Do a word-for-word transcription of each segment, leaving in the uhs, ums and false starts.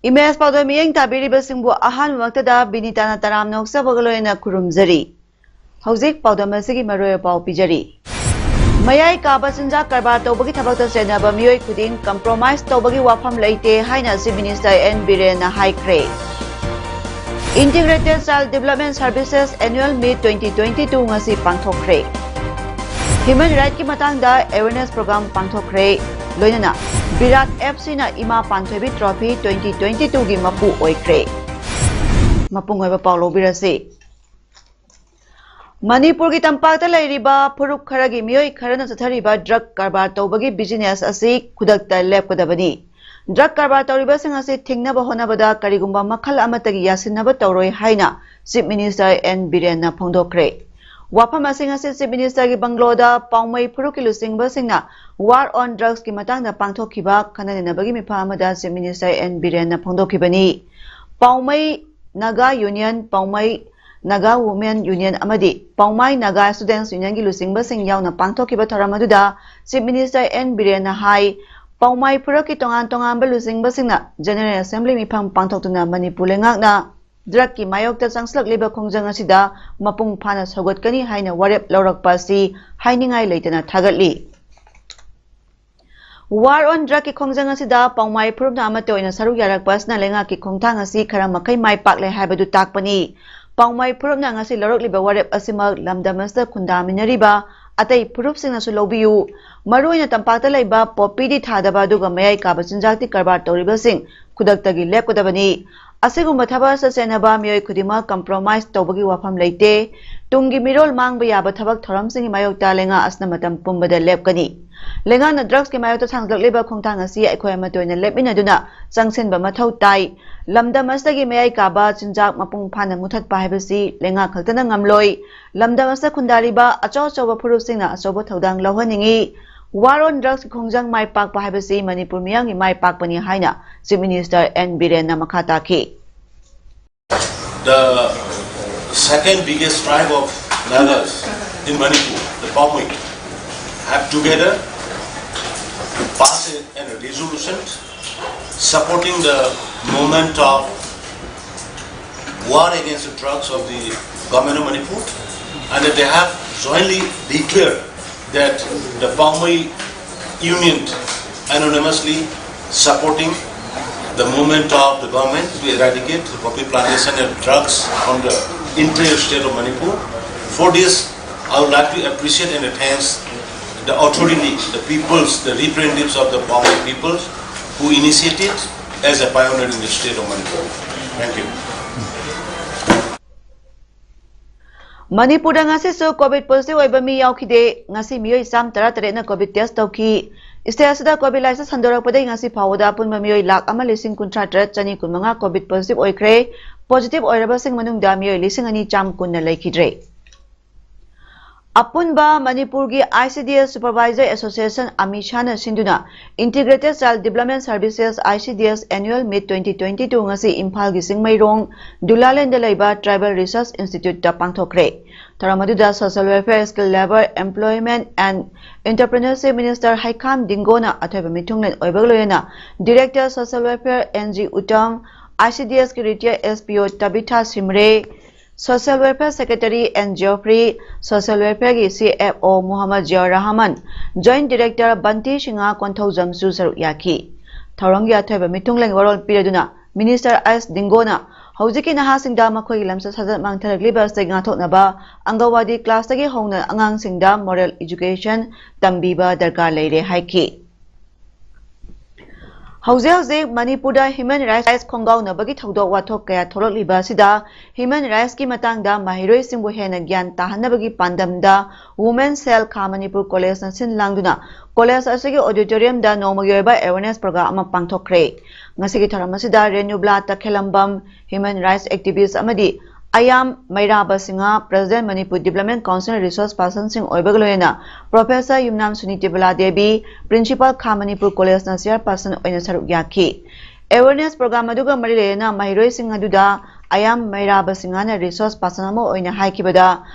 Image ꯄꯥꯎꯗꯝ ꯃꯤꯠꯌꯦꯡ ꯇꯥꯕꯤꯔꯤꯕꯁꯤꯡꯕꯨ ꯑꯍꯥꯟꯕꯃꯛꯇꯗ ꯕꯤꯅꯤꯇꯥꯅ ꯇꯔꯥꯝꯅ ꯑꯣꯛꯆꯕꯒ ꯂꯣꯏꯅꯅ ꯈꯨꯔꯨꯝꯖꯔꯤ꯫ ꯍꯧꯖꯤꯛ ꯄꯥꯎꯗꯝ ꯑꯁꯤꯒꯤ ꯃꯔꯨꯑꯣꯏꯕ ꯄꯥꯎ ꯄꯤꯖꯔꯤ꯫ ꯃꯌꯥꯏ ꯀꯥꯕ ꯆꯤꯟꯖꯥꯛ ꯀꯔꯕꯥꯔ ꯇꯧꯕꯒꯤ ꯊꯕꯛꯇ ꯆꯦꯟꯅꯕ ꯃꯤꯑꯣꯏ ꯈꯨꯗꯤꯡ compromise ꯇꯧꯕꯒꯤ ꯋꯥꯐꯝ ꯂꯩꯇꯦ ꯍꯥꯏꯅ Chief Minister ꯑꯦꯟ ꯕꯤꯔꯦꯟꯅ ꯍꯥꯏꯈ꯭ꯔꯦ꯫ Integrated Child Development Services Annual Meet twenty twenty two ꯉꯁꯤ ꯄꯥꯡꯊꯣꯛꯈ꯭ꯔꯦ꯫ Human Rightꯀꯤ ꯃꯇꯥꯡꯗ awareness program ꯄꯥꯡꯊꯣꯛꯈ꯭ꯔꯦ꯫ ꯂꯣꯏꯅꯅ ꯕꯤꯔꯥꯠ ꯑꯦꯐ ꯁꯤꯅ ꯏꯃꯥ ꯄꯥꯟꯊꯣꯏꯕꯤ trophy twenty twenty twoꯒꯤ ꯃꯄꯨ ꯑꯣꯏꯈ꯭ꯔꯦ꯫ ꯃꯄꯨꯡ ꯑꯣꯏꯕ ꯄꯥꯎ ꯂꯧꯕꯤꯔꯁꯤ꯫ ꯃꯅꯤꯄꯨꯔꯒꯤ ꯇꯝꯄꯥꯛꯇ ꯂꯩꯔꯤꯕ ꯐꯨꯔꯨꯞ ꯈꯔꯒꯤ ꯃꯤꯑꯣꯏ ꯈꯔꯅ ꯆꯠꯊꯔꯤꯕ drug ꯀꯔꯕꯥꯔ ꯇꯧꯕꯒꯤ business ꯑꯁꯤ ꯈꯨꯗꯛꯇ ꯂꯦꯞꯀꯗꯕꯅꯤ꯫ Drug ꯀꯔꯕꯥꯔ ꯇꯧꯔꯤꯕꯁꯤꯡ ꯑꯁꯤ ꯊꯤꯡꯅꯕ ꯍꯣꯠꯅꯕꯗ ꯀꯔꯤꯒꯨꯝꯕ ꯃꯈꯜ ꯑꯃꯠꯇꯒꯤ ꯌꯥꯁꯤꯟꯅꯕ ꯇꯧꯔꯣꯏ ꯍꯥꯏꯅ Chief Minister ꯑꯦꯟ ꯕꯤꯔꯦꯟꯅ ꯐꯣꯡꯗꯣꯛꯈ꯭ꯔꯦ꯫ ꯋꯥꯐꯝ ꯑꯁꯤꯡ ꯑꯁꯤ Chief Ministerꯒꯤ ꯕꯪꯒ꯭ꯂꯣꯗ ꯄꯥꯎꯃꯩ ꯐꯨꯔꯨꯞꯀꯤ ꯂꯨꯆꯤꯡꯕꯁꯤꯡꯅ War on Drugsꯀꯤ ꯃꯇꯥꯡꯗ ꯄꯥꯡꯊꯣꯛꯈꯤꯕ ꯈꯟꯅ ꯅꯩꯅꯕꯒꯤ ꯃꯤꯐꯝ ꯑꯃꯗ Chief Minister ꯑꯦꯟ ꯕꯤꯔꯦꯟꯅ ꯐꯣꯡꯗꯣꯛꯈꯤꯕꯅꯤ꯫ Poumai Naga union, Poumai Naga women union ꯑꯃꯗꯤ ꯄꯥꯎꯃꯥꯏ ꯅꯥꯒꯥ ꯁ꯭ꯇꯨꯗꯦꯟꯠꯁ ꯌꯨꯅꯤꯌꯟꯒꯤ ꯂꯨꯆꯤꯡꯕꯁꯤꯡ ꯌꯥꯎꯅ ꯄꯥꯡꯊꯣꯛꯈꯤꯕ ꯊꯧꯔꯝ ꯑꯗꯨꯗ Chief Minister ꯑꯦꯟ ꯕꯤꯔꯦꯟꯅ ꯍꯥꯏ, ꯄꯥꯎꯃꯥꯏ ꯐꯨꯔꯨꯞꯀꯤ ꯇꯣꯉꯥꯟ ꯇꯣꯉꯥꯟꯕ ꯂꯨꯆꯤꯡꯕꯁꯤꯡꯅ General Assembly ꯃꯤꯐꯝ ꯄꯥꯡꯊꯣꯛꯇꯨꯅ ꯃꯅꯤꯄꯨꯔ ꯂꯩꯉꯥꯛꯅ drugꯀꯤ ꯃꯥꯌꯣꯛꯇ ꯆꯪꯁꯤꯜꯂꯛꯂꯤꯕ ꯈꯣꯡꯖꯪ ꯑꯁꯤꯗ ꯃꯄꯨꯡ ꯐꯥꯅ ꯁꯧꯒꯠꯀꯅꯤ ꯍꯥꯏꯅ ꯋꯥꯔꯦꯞ ꯂꯧꯔꯛꯄ ꯑꯁꯤ ꯍꯥꯏꯅꯤꯡꯉꯥꯏ ꯂꯩꯇꯅ ꯊꯥꯒꯠꯂꯤ꯫ War on Drugꯀꯤ ꯈꯣꯡꯖꯪ ꯑꯁꯤꯗ ꯄꯥꯎꯃꯥꯏ ꯐꯨꯔꯨꯞꯅ ꯑꯃꯠꯇ ꯑꯣꯏꯅ ꯁꯔꯨꯛ ꯌꯥꯔꯛꯄ ꯑꯁꯤꯅ ꯂꯩꯉꯥꯛꯀꯤ ꯈꯣꯡꯊꯥꯡ ꯑꯁꯤ ꯈꯔ ꯃꯈꯩ ꯃꯥꯏ ꯄꯥꯛꯂꯦ ꯍꯥꯏꯕꯗꯨ ꯇꯥꯛꯄꯅꯤ꯫ ꯄꯥꯎꯃꯥꯏ ꯐꯨꯔꯨꯞꯅ ꯉꯁꯤ ꯂꯧꯔꯛꯂꯤꯕ ꯋꯥꯔꯦꯞ ꯑꯁꯤꯃꯛ ꯂꯝꯗꯝ ꯑꯁꯤꯗ ꯈꯨꯟꯗꯥꯃꯤꯟꯅꯔꯤꯕ ꯑꯇꯩ ꯐꯨꯔꯨꯞꯁꯤꯡꯅꯁꯨ ꯂꯧꯕꯤꯌꯨ꯫ ꯃꯔꯨꯑꯣꯏꯅ ꯇꯝꯄꯥꯛꯇ ꯂꯩꯕ ꯄꯣꯄꯤꯗꯤ ꯊꯥꯗꯕ ꯑꯗꯨꯒ ꯃꯌꯥꯏ ꯀꯥꯕ ꯆꯤꯟꯖꯥꯛꯇꯤ ꯀꯔꯕꯥꯔ ꯇꯧꯔꯤꯕꯁꯤꯡ ꯈꯨꯗꯛꯇꯒꯤ ꯂꯦꯞꯀꯗꯕꯅꯤ꯫ ꯑꯁꯤꯒꯨꯝꯕ ꯊꯕꯛ ꯑꯁꯤꯗ ꯆꯦꯟꯅꯕ ꯃꯤꯑꯣꯏ ꯈꯨꯗꯤꯡꯃꯛ compromise ꯇꯧꯕꯒꯤ ꯋꯥꯐꯝ ꯂꯩꯇꯦ꯫ ꯇꯨꯡꯒꯤ ꯃꯤꯔꯣꯜ ꯃꯥꯡꯕ ꯌꯥꯕ ꯊꯕꯛ ꯊꯧꯔꯝꯁꯤꯡꯒꯤ ꯃꯥꯌꯣꯛꯇ ꯂꯩꯉꯥꯛ ꯑꯁꯤꯅ ꯃꯇꯝ ꯄꯨꯝꯕꯗ ꯂꯦꯞꯀꯅꯤ꯫ ꯂꯩꯉꯥꯛꯅ drugsꯀꯤ ꯃꯥꯌꯣꯛꯇ ꯊꯥꯡꯖꯜꯂꯛꯂꯤꯕ ꯈꯣꯡꯊꯥꯡ ꯑꯁꯤ ꯑꯩꯈꯣꯏ ꯑꯃꯠꯇ ꯑꯣꯏꯅ ꯂꯦꯞꯃꯤꯟꯅꯗꯨꯅ ꯆꯪꯁꯤꯟꯕ ꯃꯊꯧ ꯇꯥꯏ꯫ ꯂꯝꯗꯝ ꯑꯁꯤꯗꯒꯤ ꯃꯌꯥꯏ ꯀꯥꯕ ꯆꯤꯟꯖꯥꯛ ꯃꯄꯨꯡ ꯐꯥꯅ ꯃꯨꯊꯠꯄ ꯍꯥꯏꯕꯁꯤ ꯂꯩꯉꯥꯛ ꯈꯛꯇꯅ ꯉꯝꯂꯣꯏ꯫ ꯂꯝꯗꯝ ꯑꯁꯤꯗ ꯈꯨꯟꯗꯥꯔꯤꯕ ꯑꯆꯧ ꯑꯆꯧꯕ ꯐꯨꯔꯨꯞꯁꯤꯡꯅ ꯑꯆꯧꯕ ꯊꯧꯗꯥꯡ ꯂꯧꯍꯟꯅꯤꯡꯏ꯫ War on drugsꯀꯤ ꯈꯣꯡꯖꯪ ꯃꯥꯏ ꯄꯥꯛꯄ ꯍꯥꯏꯕꯁꯤ ꯃꯅꯤꯄꯨꯔ ꯃꯤꯌꯥꯝꯒꯤ ꯃꯥꯏ ꯄꯥꯛꯄꯅꯤ ꯍꯥꯏꯅ Chief Minister N ꯕꯤꯔꯦꯟꯅ ꯃꯈꯥ ꯇꯥꯈꯤ꯫ The second biggest tribe of Nagas in Manipur, the Paomei, have together passed a, a resolution supporting the movement of war against the drugs of the government of Manipur, and that they have jointly declared that the Paomei Union anonymously supporting the movement of the government to eradicate the poppy plantation and drugs from the entire state of Manipur. For this, I would like to appreciate and thanks the authority, the peoples, the representatives of the Paomei peoples who initiated as a pioneer in the state of Manipur. Thank you. ꯃꯅꯤꯄꯨꯔꯗ ꯉꯁꯤꯁꯨ COVID positive ꯑꯣꯏꯕ ꯃꯤ ꯌꯥꯎꯈꯤꯗꯦ꯫ ꯉꯁꯤ ꯃꯤꯑꯣꯏ ꯆꯥꯝ ꯇꯔꯥ ꯇꯔꯦꯠꯅ COVID test ꯇꯧꯈꯤ꯫ State ꯑꯁꯤꯗ COVID ꯂꯥꯏꯆꯠ ꯁꯟꯗꯣꯔꯛꯄꯗꯒꯤ ꯉꯁꯤ ꯐꯥꯎꯕꯗ ꯑꯄꯨꯟꯕ ꯃꯤꯑꯣꯏ ꯂꯥꯈ ꯑꯃ ꯂꯤꯁꯤꯡ ꯀꯨꯟꯊ꯭ꯔꯥ ꯇꯔꯦꯠ ꯆꯅꯤ ꯀꯨꯟ ꯃꯉꯥ COVID positive ꯑꯣꯏꯈ꯭ꯔꯦ꯫ Positive ꯑꯣꯏꯔꯕꯁꯤꯡ ꯃꯅꯨꯡꯗ ꯃꯤꯑꯣꯏ ꯂꯤꯁꯤꯡ ꯑꯅꯤ ꯆꯥꯝ ꯀꯨꯟꯅ ꯂꯩꯈꯤꯗ꯭ꯔꯦ꯫ ꯑꯄꯨꯟꯕ ꯃꯅꯤꯄꯨꯔꯒꯤ ICDS Supervisor Association, ꯑꯃꯤꯁꯥꯅ ꯁꯤꯟꯗꯨꯅ Integrated Child Development Services, ICDS Annual Meet twenty twenty two ꯉꯁꯤ ꯏꯝꯐꯥꯜꯒꯤ ꯆꯤꯡꯃꯩꯔꯣꯡ ꯗꯨꯂꯥꯂꯦꯟꯗ ꯂꯩꯕ Tribal Research Instituteꯇ ꯄꯥꯡꯊꯣꯛꯈ꯭ꯔꯦ꯫ ꯊꯧꯔꯝ ꯑꯗꯨꯗ Social Welfare, Skill Labour, Employment and Entrepreneurship Minister ꯍꯩꯈꯥꯝ ꯗꯤꯡꯒꯣꯅ ꯑꯊꯣꯏꯕ ꯃꯤꯊꯨꯡꯂꯦꯟ ꯑꯣꯏꯕꯒ ꯂꯣꯏꯅꯅ Director Social Welfare N G Uttam, ICDSꯀꯤ Retired SPO ꯇꯕꯤꯊꯥ ꯁꯤꯝꯔꯦ, Social Welfare Secretary N Geoffrey, Social Welfareꯒꯤ CFO ꯃꯨꯍꯝꯃꯗ ꯖꯤꯌꯥꯎꯔ Rahman, Joint Director ꯕꯟꯇꯤ Singh ꯀꯣꯟꯊꯧꯖꯝꯁꯨ ꯁꯔꯨꯛ ꯌꯥꯈꯤ꯫ ꯊꯧꯔꯝꯒꯤ ꯑꯊꯣꯏꯕ ꯃꯤꯊꯨꯡꯂꯦꯟ ꯋꯥꯔꯣꯜ ꯄꯤꯔꯗꯨꯅ Minister ꯑꯦꯁ ꯗꯤꯡꯒꯣꯅ ꯍꯧꯖꯤꯛꯀꯤ ꯅꯍꯥꯁꯤꯡꯗ ꯃꯈꯣꯏꯒꯤ ꯂꯝꯆꯠ ꯁꯥꯖꯠ ꯃꯥꯡꯊꯔꯛꯂꯤꯕ ꯑꯁꯤꯗꯒꯤ ꯉꯥꯛꯊꯣꯛꯅꯕ ꯑꯪꯒꯋꯥꯗꯤ classꯇꯒꯤ ꯍꯧꯅ ꯑꯉꯥꯡꯁꯤꯡꯗ moral education ꯇꯝꯕꯤꯕ ꯗꯔꯀꯥꯔ ꯂꯩꯔꯦ ꯍꯥꯏꯈꯤ꯫ ꯍꯧꯖꯤꯛ ꯍꯧꯖꯤꯛ ꯃꯅꯤꯄꯨꯔꯗ ꯍ꯭ꯌꯨꯃꯦꯟ ꯔꯥꯏꯠꯁ ꯈꯣꯡꯒꯥꯎꯅꯕꯒꯤ ꯊꯧꯗꯣꯛ ꯋꯥꯊꯣꯛ ꯀꯌꯥ ꯊꯣꯛꯂꯛꯂꯤꯕ ꯑꯁꯤꯗ ꯍ꯭ꯌꯨꯃꯦꯟ ꯔꯥꯏꯠꯁꯀꯤ ꯃꯇꯥꯡꯗ ꯃꯍꯩꯔꯣꯏꯁꯤꯡꯕꯨ ꯍꯦꯟꯅ ꯒ꯭ꯌꯥꯟ ꯇꯥꯍꯟꯅꯕꯒꯤ ꯄꯥꯟꯗꯝꯗ ꯋꯨꯃꯦꯟ ꯁꯦꯜ ꯈꯥ ꯃꯅꯤꯄꯨꯔ ꯀꯣꯂꯦꯖꯅ ꯁꯤꯟ ꯂꯥꯡꯗꯨꯅ ꯀꯣꯂꯦꯖ ꯑꯁꯤꯒꯤ ꯑꯣꯗꯤꯇꯣꯔꯤꯌꯝꯗ ꯅꯣꯡꯃꯒꯤ ꯑꯣꯏꯕ ꯑꯦꯋꯦꯔꯅꯦꯁ ꯄ꯭ꯔꯣꯒ꯭ꯔꯥꯝ ꯑꯃ ꯄꯥꯡꯊꯣꯛꯈ꯭ꯔꯦ꯫ ꯉꯁꯤꯒꯤ ꯊꯧꯔꯝ ꯑꯁꯤꯗ ꯔꯦꯅꯨꯕ꯭ꯂꯥ ꯇꯈꯦꯂꯝꯕꯝ, ꯍ꯭ꯌꯨꯃꯦꯟ ꯔꯥꯏꯠꯁ ꯑꯦꯛꯇꯤꯚꯤꯁ ꯑꯃꯗꯤ ꯑꯌꯥꯝ Meiraba Singha, president Manipur development council resource ꯄꯥꯔꯁꯟꯁꯤꯡ ꯑꯣꯏꯕꯒ ꯂꯣꯏꯅꯅ ꯄ꯭ꯔꯣꯐꯦꯁꯔ ꯌꯨꯝꯅꯥꯝ ꯁꯨꯅꯤꯇꯤꯕꯂꯥ ꯗꯦꯕꯤ, ꯄ꯭ꯔꯤꯟꯁꯤꯄꯥꯜ ꯈꯥ ꯃꯅꯤꯄꯨꯔ ꯀꯣꯂꯦꯖꯅ ꯆꯤꯌꯔꯄꯥꯔꯁꯟ ꯑꯣꯏꯅ ꯁꯔꯨꯛ ꯌꯥꯈꯤ꯫ ꯑꯦꯋꯦꯔꯅꯦꯁ ꯄ꯭ꯔꯣꯒ꯭ꯔꯥꯝ ꯑꯗꯨꯒ ꯃꯔꯤ ꯂꯩꯅꯅ ꯃꯍꯩꯔꯣꯏꯁꯤꯡ ꯑꯗꯨꯗ ꯑꯌꯥꯝ ꯃꯩꯔꯥꯕ ꯁꯤꯡꯍꯅ ꯔꯤꯁꯣꯔꯁ ꯄꯥꯔꯁꯟ ꯑꯃ ꯑꯣꯏꯅ ꯍꯥꯏꯈꯤꯕꯗ,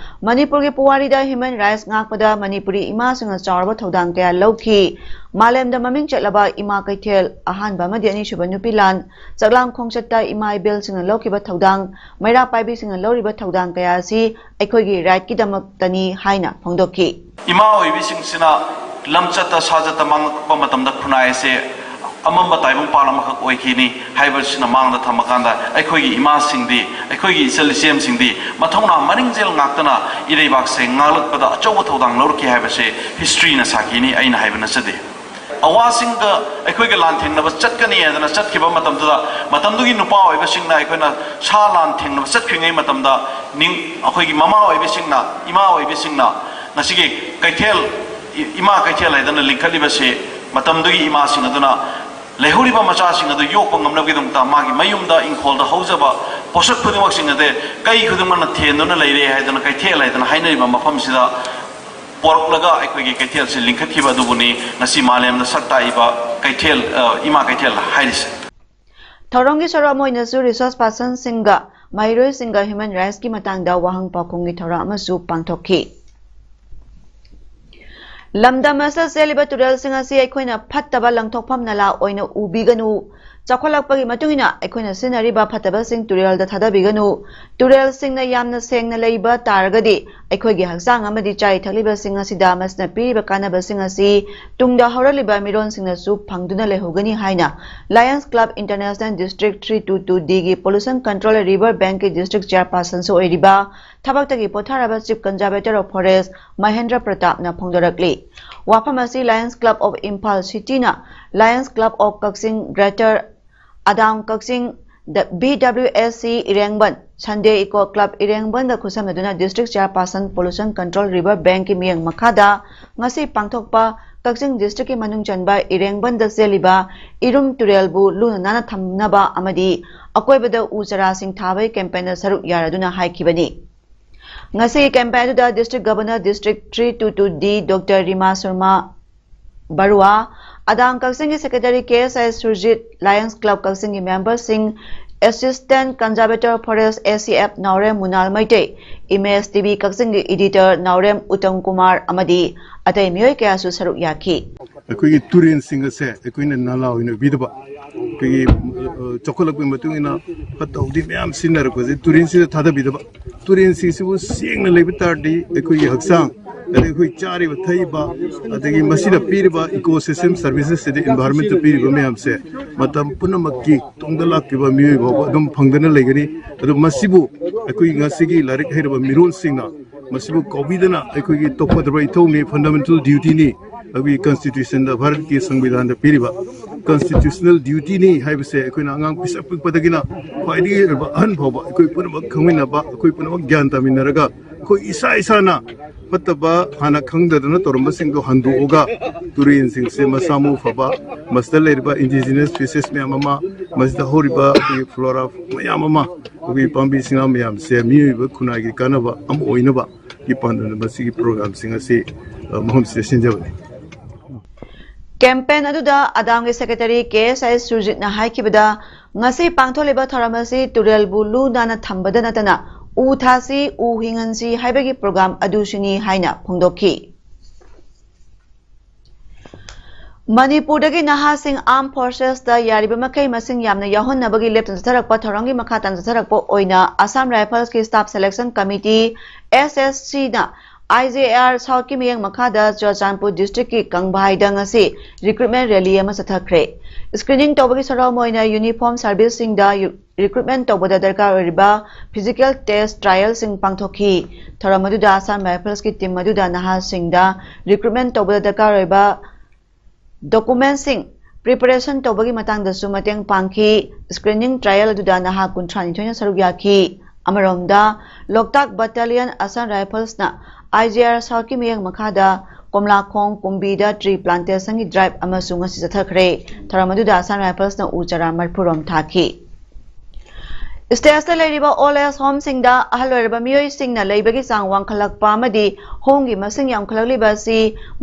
ꯃꯅꯤꯄꯨꯔꯒꯤ ꯄꯨꯋꯥꯔꯤꯗ ꯍ꯭ꯌꯨꯃꯦꯟ ꯔꯥꯏꯠꯁ ꯉꯥꯛꯄꯗ ꯃꯅꯤꯄꯨꯔꯤ ꯏꯃꯥꯁꯤꯡꯅ ꯆꯥꯎꯔꯕ ꯊꯧꯗꯥꯡ ꯀꯌꯥ ꯂꯧꯈꯤ꯫ ꯃꯥꯂꯦꯝꯗ ꯃꯃꯤꯡ ꯆꯠꯂꯕ ꯏꯃꯥ ꯀꯩꯊꯦꯜ, ꯑꯍꯥꯟꯕ ꯑꯃꯗꯤ ꯑꯅꯤꯁꯨꯕ ꯅꯨꯄꯤ ꯂꯥꯟ, ꯆꯥꯛꯂꯥꯝ ꯈꯣꯡꯆꯠꯇ ꯏꯃꯥ ꯏꯕꯦꯜꯁꯤꯡꯅ ꯂꯧꯈꯤꯕ ꯊꯧꯗꯥꯡ, ꯃꯩꯔꯥ ꯄꯥꯏꯕꯤꯁꯤꯡꯅ ꯂꯧꯔꯤꯕ ꯊꯧꯗꯥꯡ ꯀꯌꯥ ꯑꯁꯤ ꯑꯩꯈꯣꯏꯒꯤ ꯔꯥꯏꯠꯀꯤꯗꯃꯛꯇꯅꯤ ꯍꯥꯏꯅ ꯐꯣꯡꯗꯣꯛꯈꯤ꯫ ꯏꯃꯥ ꯑꯣꯏꯕꯤꯁꯤꯡꯁꯤꯅ ꯂꯝꯆꯠꯇ ꯁꯥꯖꯠꯇ ꯃꯥꯡꯂꯛꯄ ꯃꯇꯝꯗ ꯈꯨꯟꯅꯥꯏ ꯑꯁꯦ ꯑꯃꯝꯕ ꯇꯥꯏꯕꯪ ꯄꯥꯜ ꯑꯃꯈꯛ ꯑꯣꯏꯈꯤꯅꯤ ꯍꯥꯏꯕꯁꯤꯅ ꯃꯥꯡꯗ ꯊꯝꯃꯀꯥꯟꯗ, ꯑꯩꯈꯣꯏꯒꯤ ꯏꯃꯥꯁꯤꯡꯗꯤ, ꯑꯩꯈꯣꯏꯒꯤ ꯏꯆꯜ ꯏꯆꯦꯝꯁꯤꯡꯗꯤ ꯃꯊꯧꯅꯥ ꯃꯅꯤꯡꯖꯦꯜ ꯉꯥꯛꯇꯅ ꯏꯔꯩꯕꯥꯛꯁꯦ ꯉꯥꯛꯂꯛꯄꯗ ꯑꯆꯧꯕ ꯊꯧꯗꯥꯡ ꯂꯧꯔꯛꯈꯤ ꯍꯥꯏꯕꯁꯦ ꯍꯤꯁꯇ꯭ꯔꯤꯅ ꯁꯥꯈꯤꯅꯤ, ꯑꯩꯅ ꯍꯥꯏꯕ ꯅꯠꯆꯗꯦ꯫ ꯑꯋꯥꯁꯤꯡꯒ ꯑꯩꯈꯣꯏꯒ ꯂꯥꯟ ꯊꯦꯡꯅꯕ ꯆꯠꯀꯅꯤ ꯍꯥꯏꯗꯅ ꯆꯠꯈꯤꯕ ꯃꯇꯝꯗꯨꯗ, ꯃꯇꯝꯗꯨꯒꯤ ꯅꯨꯄꯥ ꯑꯣꯏꯕꯁꯤꯡꯅ ꯑꯩꯈꯣꯏꯅ ꯁꯥ ꯂꯥꯟ ꯊꯦꯡꯅꯕ ꯆꯠꯈ꯭ꯔꯤꯉꯩ ꯃꯇꯝꯗ, ꯅꯤꯡ-, ꯑꯩꯈꯣꯏꯒꯤ ꯃꯃꯥ ꯑꯣꯏꯕꯤꯁꯤꯡꯅ, ꯏꯃꯥ ꯑꯣꯏꯕꯤꯁꯤꯡꯅ ꯉꯁꯤꯒꯤ ꯀꯩꯊꯦꯜ, ꯏ-, ꯏꯃꯥ ꯀꯩꯊꯦꯜ ꯍꯥꯏꯗꯅ ꯂꯤꯡꯈꯠꯂꯤꯕꯁꯤ ꯃꯇꯝꯗꯨꯒꯤ ꯏꯃꯥꯁꯤꯡ ꯑꯗꯨꯅ ꯂꯩꯍꯧꯔꯤꯕ ꯃꯆꯥꯁꯤꯡ ꯑꯗꯨ ꯌꯣꯛꯄ ꯉꯝꯅꯕꯒꯤꯗꯃꯛꯇ ꯃꯥꯒꯤ ꯃꯌꯨꯝꯗ ꯏꯪꯈꯣꯜꯗ ꯍꯧꯖꯕ ꯄꯣꯠꯁꯛ ꯈꯨꯗꯤꯡꯃꯛꯁꯤꯡ ꯑꯗꯨ ꯀꯩ ꯈꯨꯗꯤꯡꯃꯛꯅ ꯊꯦꯟꯗꯨꯅ ꯂꯩꯔꯦ ꯍꯥꯏꯗꯅ ꯀꯩꯊꯦꯜ ꯍꯥꯏꯗꯅ ꯍꯥꯏꯅꯔꯤꯕ ꯃꯐꯝꯁꯤꯗ ꯄꯣꯔꯛꯂꯒ ꯑꯩꯈꯣꯏꯒꯤ ꯀꯩꯊꯦꯜꯁꯤ ꯂꯤꯡꯈꯠꯈꯤꯕ ꯑꯗꯨꯕꯨꯅꯤ ꯉꯁꯤ ꯃꯥꯂꯦꯝꯗ ꯁꯛ ꯇꯥꯛꯏꯕ ꯀꯩꯊꯦꯜ, ꯑ, ꯏꯃꯥ ꯀꯩꯊꯦꯜ ꯍꯥꯏꯔꯤꯁꯦ꯫ ꯊꯧꯔꯝꯒꯤ ꯁꯔꯨꯛ ꯑꯃ ꯑꯣꯏꯅꯁꯨ ꯔꯤꯁꯣꯔꯁ ꯄꯥꯔꯁꯟꯁꯤꯡꯒ ꯃꯍꯩꯔꯣꯏꯁꯤꯡꯒ ꯍ꯭ꯌꯨꯃꯦꯟ ꯔꯥꯏꯠꯁꯀꯤ ꯃꯇꯥꯡꯗ ꯋꯥꯍꯪ ꯄꯥꯎꯈꯨꯝꯒꯤ ꯊꯧꯔꯝ ꯑꯃꯁꯨ ꯄꯥꯡꯊꯣꯛꯈꯤ꯫ ꯂꯝꯗꯝ ꯑꯁꯤꯗ ꯆꯦꯜꯂꯤꯕ ꯇꯨꯔꯦꯜꯁꯤꯡ ꯑꯁꯤ ꯑꯩꯈꯣꯏꯅ ꯐꯠꯇꯕ ꯂꯪꯊꯣꯛꯐꯝ ꯅꯂꯥ ꯑꯣꯏꯅ ꯎꯕꯤꯒꯅꯨ꯫ ꯆꯥꯎꯈꯠꯂꯛꯄꯒꯤ ꯃꯇꯨꯡ ꯏꯟꯅ ꯑꯩꯈꯣꯏꯅ ꯁꯤꯖꯤꯟꯅꯔꯤꯕ ꯐꯠꯇꯕꯁꯤꯡ ꯇꯨꯔꯦꯜꯗ ꯊꯥꯗꯕꯤꯒꯅꯨ꯫ ꯇꯨꯔꯦꯜꯁꯤꯡꯅ ꯌꯥꯝꯅ ꯁꯦꯡꯅ ꯂꯩꯕ ꯇꯥꯔꯒꯗꯤ ꯑꯩꯈꯣꯏꯒꯤ ꯍꯛꯆꯥꯡ ꯑꯃꯗꯤ ꯆꯥꯔꯤ ꯊꯛꯂꯤꯕꯁꯤꯡ ꯑꯁꯤꯗ ꯃꯁꯤꯅ ꯄꯤꯔꯤꯕ ꯀꯥꯟꯅꯕꯁꯤꯡ ꯑꯁꯤ ꯇꯨꯡꯗ ꯍꯧꯔꯛꯂꯤꯕ ꯃꯤꯔꯣꯟꯁꯤꯡꯅꯁꯨ ꯐꯪꯗꯨꯅ ꯂꯩꯍꯧꯒꯅꯤ ꯍꯥꯏꯅ Lions Club International District three two two D ꯒꯤ Pollution Control River Bank ꯀꯤ District Chairperson ꯁꯨ ꯑꯣꯏꯔꯤꯕ ꯊꯕꯛꯇꯒꯤ ꯄꯣꯊꯥꯔꯕ Chief Conservator of Forest Mahendra ꯄ꯭ꯔꯇꯥꯞꯅ ꯐꯣꯡꯗꯣꯔꯛꯂꯤ꯫ ꯋꯥꯐꯝ ꯑꯁꯤ Lions Club of Imphal City ꯅ Lions Club of Kakching Greater, Adang Kakching, the B W S C Irengban, Sunday Eco Club Irengban da ꯈꯨꯠꯁꯝꯅꯗꯨꯅ District Chairperson Pollution Control River Bank ꯀꯤ ꯃꯤꯠꯌꯦꯡ ꯃꯈꯥꯗ ꯉꯁꯤ ꯄꯥꯡꯊꯣꯛꯄ ꯀꯛꯆꯤꯡ district ꯀꯤ ꯃꯅꯨꯡ ꯆꯟꯕ ꯏꯔꯦꯡꯕꯟꯗ ꯆꯦꯜꯂꯤꯕ ꯏꯔꯨꯝ ꯇꯨꯔꯦꯜꯕꯨ ꯂꯨꯅ ꯅꯥꯟꯅ ꯊꯝꯅꯕ ꯑꯃꯗꯤ ꯑꯀꯣꯏꯕꯗ ꯎ ꯆꯥꯔꯥꯁꯤꯡ ꯊꯥꯕꯒꯤ campaign ꯗ ꯁꯔꯨꯛ ꯌꯥꯔꯗꯨꯅ ꯍꯥꯏꯈꯤꯕꯅꯤ꯫ ꯉꯁꯤꯒꯤ campaign ꯑꯗꯨꯗ District Governor District three two two D Doctor Rima Sharma ꯕꯔꯨꯋꯥ, ꯑꯗꯥꯡ ꯀꯛꯆꯤꯡꯒꯤ Secretary K S I Surjit, Lions Club ꯀꯛꯆꯤꯡꯒꯤ member ꯁꯤꯡ, Assistant Conservator Forest A C F Naorem ꯃꯨꯅꯥꯜ Meitei, Image T V ꯀꯛꯆꯤꯡꯒꯤ Editor ꯅꯥꯎꯔꯦꯝ ꯎꯇꯝ ꯀꯨꯃꯥꯔ ꯑꯃꯗꯤ ꯑꯇꯩ ꯃꯤꯑꯣꯏ ꯀꯌꯥꯁꯨ ꯁꯔꯨꯛ ꯌꯥꯈꯤ꯫ ꯑꯩꯈꯣꯏꯒꯤ ꯇꯨꯔꯦꯟꯁꯤꯡ ꯑꯁꯦ ꯑꯩꯈꯣꯏꯅ ꯅꯥꯂꯥ ꯑꯣꯏꯅ ꯎꯕꯤꯗꯕ, ꯑꯩꯈꯣꯏꯒꯤ, ꯑ, ꯆꯥꯎꯈꯠꯂꯛꯄꯒꯤ ꯃꯇꯨꯡ ꯏꯟꯅ ꯐꯠꯇ ꯍꯥꯎꯗꯤ ꯃꯌꯥꯝ ꯁꯤꯖꯤꯟꯅꯔꯛꯄꯁꯦ ꯇꯨꯔꯦꯟꯁꯤꯗ ꯊꯥꯗꯕꯤꯗꯕ, ꯇꯨꯔꯦꯟꯁꯤꯡꯁꯤꯕꯨ ꯁꯦꯡꯅ ꯂꯩꯕ ꯇꯥꯔꯗꯤ ꯑꯩꯈꯣꯏꯒꯤ ꯍꯛꯆꯥꯡ, ꯑꯗꯩ ꯑꯩꯈꯣꯏ ꯆꯥꯔꯤꯕ ꯊꯛꯏꯕ, ꯑꯗꯒꯤ ꯃꯁꯤꯅ ꯄꯤꯔꯤꯕ ecosystem services ꯁꯤꯗ environment ꯇ ꯄꯤꯔꯤꯕ ꯃꯌꯥꯝꯁꯦ ꯃꯇꯝ ꯄꯨꯝꯅꯃꯛꯀꯤ ꯇꯨꯡꯗ ꯂꯥꯛꯈꯤꯕ ꯃꯤꯑꯣꯏ ꯐꯥꯎꯕ ꯑꯗꯨꯝ ꯐꯪꯗꯅ ꯂꯩꯒꯅꯤ꯫ ꯑꯗꯨ ꯃꯁꯤꯕꯨ ꯑꯩꯈꯣꯏ ꯉꯁꯤꯒꯤ ꯂꯥꯏꯔꯤꯛ ꯍꯩꯔꯕ ꯃꯤꯔꯣꯜꯁꯤꯡꯅ ꯃꯁꯤꯕꯨ ꯀꯥꯎꯕꯤꯗꯅ ꯑꯩꯈꯣꯏꯒꯤ ꯇꯧꯒꯗꯕ ꯏꯊꯧꯅꯤ, fundamental duty ꯅꯤ꯫ ꯑꯩꯈꯣꯏꯒꯤ constitution ꯗ, ꯚꯥꯔꯠꯀꯤ ꯁꯪꯕꯤꯙꯥꯟꯗ ꯄꯤꯔꯤꯕ constitutional duty ꯅꯤ ꯍꯥꯏꯕꯁꯦ ꯑꯩꯈꯣꯏꯅ ꯑꯉꯥꯡ ꯄꯤꯁꯛ ꯄꯤꯛꯄꯗꯒꯤꯅ ꯈ꯭ꯋꯥꯏꯗꯒꯤ ꯑꯣꯏꯕ ꯑꯍꯟ ꯐꯥꯎꯕ ꯑꯩꯈꯣꯏ ꯄꯨꯝꯅꯃꯛ ꯈꯪꯃꯤꯟꯅꯕ, ꯑꯩꯈꯣꯏ ꯄꯨꯝꯅꯃꯛ ꯒ꯭ꯌꯥꯟ ꯇꯥꯃꯤꯟꯅꯔꯒ ꯑꯩꯈꯣꯏ ꯏꯁꯥ ꯏꯁꯥꯅ ꯐꯠꯇꯕ ꯍꯥꯟꯅ ꯈꯪꯗꯗꯅ ꯇꯧꯔꯝꯕꯁꯤꯡꯗꯣ ꯍꯟꯗꯣꯛꯑꯒ ꯇꯨꯔꯦꯟꯁꯤꯡꯁꯦ ꯃꯁꯥ ꯃꯎ ꯐꯕ, ꯃꯁꯤꯗ ꯂꯩꯔꯤꯕ indigenous species ꯃꯌꯥꯝ ꯑꯃ, ꯃꯁꯤꯗ ꯍꯧꯔꯤꯕ ꯑꯩꯈꯣꯏꯒꯤ flora ꯃꯌꯥꯝ ꯑꯃ, ꯑꯩꯈꯣꯏꯒꯤ ꯄꯥꯝꯕꯤ ꯁꯤꯡꯅꯥ ꯃꯌꯥꯝꯁꯦ ꯃꯤꯑꯣꯏꯕ ꯈꯨꯟꯅꯥꯏꯒꯤ ꯀꯥꯟꯅꯕ ꯑꯃ ꯑꯣꯏꯅꯕ ꯒꯤ ꯄꯥꯟꯗꯝꯗ ꯃꯁꯤꯒꯤ program ꯁꯤꯡ ꯑꯁꯤ, ꯑ, ꯃꯐꯝꯁꯤꯗ ꯁꯤꯟꯖꯕꯅꯤ꯫ Campaign ꯑꯗꯨꯗ ꯑꯗꯥꯝꯒꯤ Secretary K S I ꯁꯨꯔꯖꯤꯠꯅ ꯍꯥꯏꯈꯤꯕꯗ, ꯉꯁꯤ ꯄꯥꯡꯊꯣꯛꯂꯤꯕ ꯊꯧꯔꯝ ꯑꯁꯤ ꯇꯨꯔꯦꯜꯕꯨ ꯂꯨ ꯅꯥꯟꯅ ꯊꯝꯕꯗ ꯅꯠꯇꯅ ꯎ ꯊꯥꯁꯤ, ꯎ ꯍꯤꯡꯍꯟꯁꯤ ꯍꯥꯏꯕꯒꯤ program ꯑꯗꯨꯁꯨꯅꯤ ꯍꯥꯏꯅ ꯐꯣꯡꯗꯣꯛꯈꯤ꯫ ꯃꯅꯤꯄꯨꯔꯗꯒꯤ ꯅꯍꯥꯁꯤꯡ Armed Forces ꯇ ꯌꯥꯔꯤꯕ ꯃꯈꯩ ꯃꯁꯤꯡ ꯌꯥꯝꯅ ꯌꯥꯎꯍꯟꯅꯕꯒꯤ ꯂꯦꯞꯇꯅ ꯆꯠꯊꯔꯛꯄ ꯊꯧꯔꯝꯒꯤ ꯃꯈꯥ ꯇꯥꯅ ꯆꯠꯊꯔꯛꯄ ꯑꯣꯏꯅ Assam Rifles ꯀꯤ Staff Selection Committee, S S C ꯅ I J R South ꯀꯤ ꯃꯤꯠꯌꯦꯡ ꯃꯈꯥꯗ ꯆꯨꯔꯆꯥꯟꯄꯨꯔ district ꯀꯤ ꯀꯪꯚꯥꯏꯗ ꯉꯁꯤ recruitment rally ꯑꯃ ꯆꯠꯊꯈ꯭ꯔꯦ꯫ Screening ꯇꯧꯕꯒꯤ ꯁꯔꯨꯛ ꯑꯃ ꯑꯣꯏꯅ uniform service ꯁꯤꯡꯗ recruitment ꯇꯧꯕꯗ ꯗꯔꯀꯥꯔ ꯑꯣꯏꯔꯤꯕ physical test trial ꯁꯤꯡ ꯄꯥꯡꯊꯣꯛꯈꯤ꯫ ꯊꯧꯔꯝ ꯑꯗꯨꯗ Assam Rifles ꯀꯤ team ꯑꯗꯨꯗ ꯅꯍꯥꯁꯤꯡꯗ recruitment ꯇꯧꯕꯗ ꯗꯔꯀꯥꯔ ꯑꯣꯏꯕ document ꯁꯤꯡ preparation ꯇꯧꯕꯒꯤ ꯃꯇꯥꯡꯗꯁꯨ ꯃꯇꯦꯡ ꯄꯥꯡꯈꯤ꯫ Screening trial ꯑꯗꯨꯗ ꯅꯍꯥ ꯀꯨꯟꯊ꯭ꯔꯥ ꯅꯤꯊꯣꯏꯅ ꯁꯔꯨꯛ ꯌꯥꯈꯤ꯫ ꯑꯃꯔꯣꯝꯗ, ꯂꯣꯛꯇꯥꯛ Battalion Assam Riflesꯅ I G R Southꯀꯤ ꯃꯤꯠꯌꯦꯡ ꯃꯈꯥꯗ ꯀꯣꯝꯂꯥꯈꯣꯡ ꯀꯨꯝꯕꯤꯗ tree plantationꯒꯤ drive ꯑꯃꯁꯨ ꯉꯁꯤ ꯆꯠꯊꯈ꯭ꯔꯦ꯫ ꯊꯧꯔꯝ ꯑꯗꯨꯗ Assam Riflesꯅ ꯎ ꯆꯥꯔꯥ ꯃꯔꯤꯐꯨ ꯔꯣꯝ ꯊꯥꯈꯤ꯫ Stateꯇ ꯂꯩꯔꯤꯕ old age homeꯁꯤꯡꯗ ꯑꯍꯜ ꯑꯣꯏꯔꯕ ꯃꯤꯑꯣꯏꯁꯤꯡꯅ ꯂꯩꯕꯒꯤ ꯆꯥꯡ ꯋꯥꯡꯈꯠꯂꯛꯄ ꯑꯃꯗꯤ homeꯒꯤ ꯃꯁꯤꯡ ꯌꯥꯝꯈꯠꯂꯛꯂꯤꯕ ꯑꯁꯤ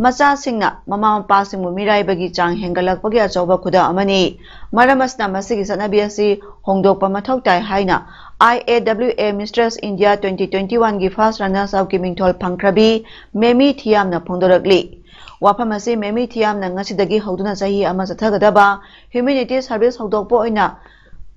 ꯃꯆꯥꯁꯤꯡꯅ ꯃꯃꯥ ꯃꯄꯥꯁꯤꯡꯕꯨ ꯃꯤꯔꯥꯏꯕꯒꯤ ꯆꯥꯡ ꯍꯦꯟꯒꯠꯂꯛꯄꯒꯤ ꯑꯆꯧꯕ ꯈꯨꯗꯝ ꯑꯃꯅꯤ꯫ ꯃꯔꯝ ꯑꯁꯤꯅ ꯃꯁꯤꯒꯤ ꯆꯠꯅꯕꯤ ꯑꯁꯤ ꯍꯣꯡꯗꯣꯛꯄ ꯃꯊꯧ ꯇꯥꯏ ꯍꯥꯏꯅ I A W A Mistress India twenty twenty-oneꯒꯤ first runners-upꯀꯤ ꯃꯤꯡꯊꯣꯜ ꯐꯪꯈ꯭ꯔꯕꯤ ꯃꯦꯃꯤ ꯊꯤꯌꯥꯝꯅ ꯐꯣꯡꯗꯣꯔꯛꯂꯤ꯫ ꯋꯥꯐꯝ ꯑꯁꯤ ꯃꯦꯃꯤ ꯊꯤꯌꯥꯝꯅ ꯉꯁꯤꯗꯒꯤ ꯍꯧꯗꯨꯅ ꯆꯍꯤ ꯑꯃ ꯆꯠꯊꯒꯗꯕ humanity service ꯍꯧꯗꯣꯛꯄ ꯑꯣꯏꯅ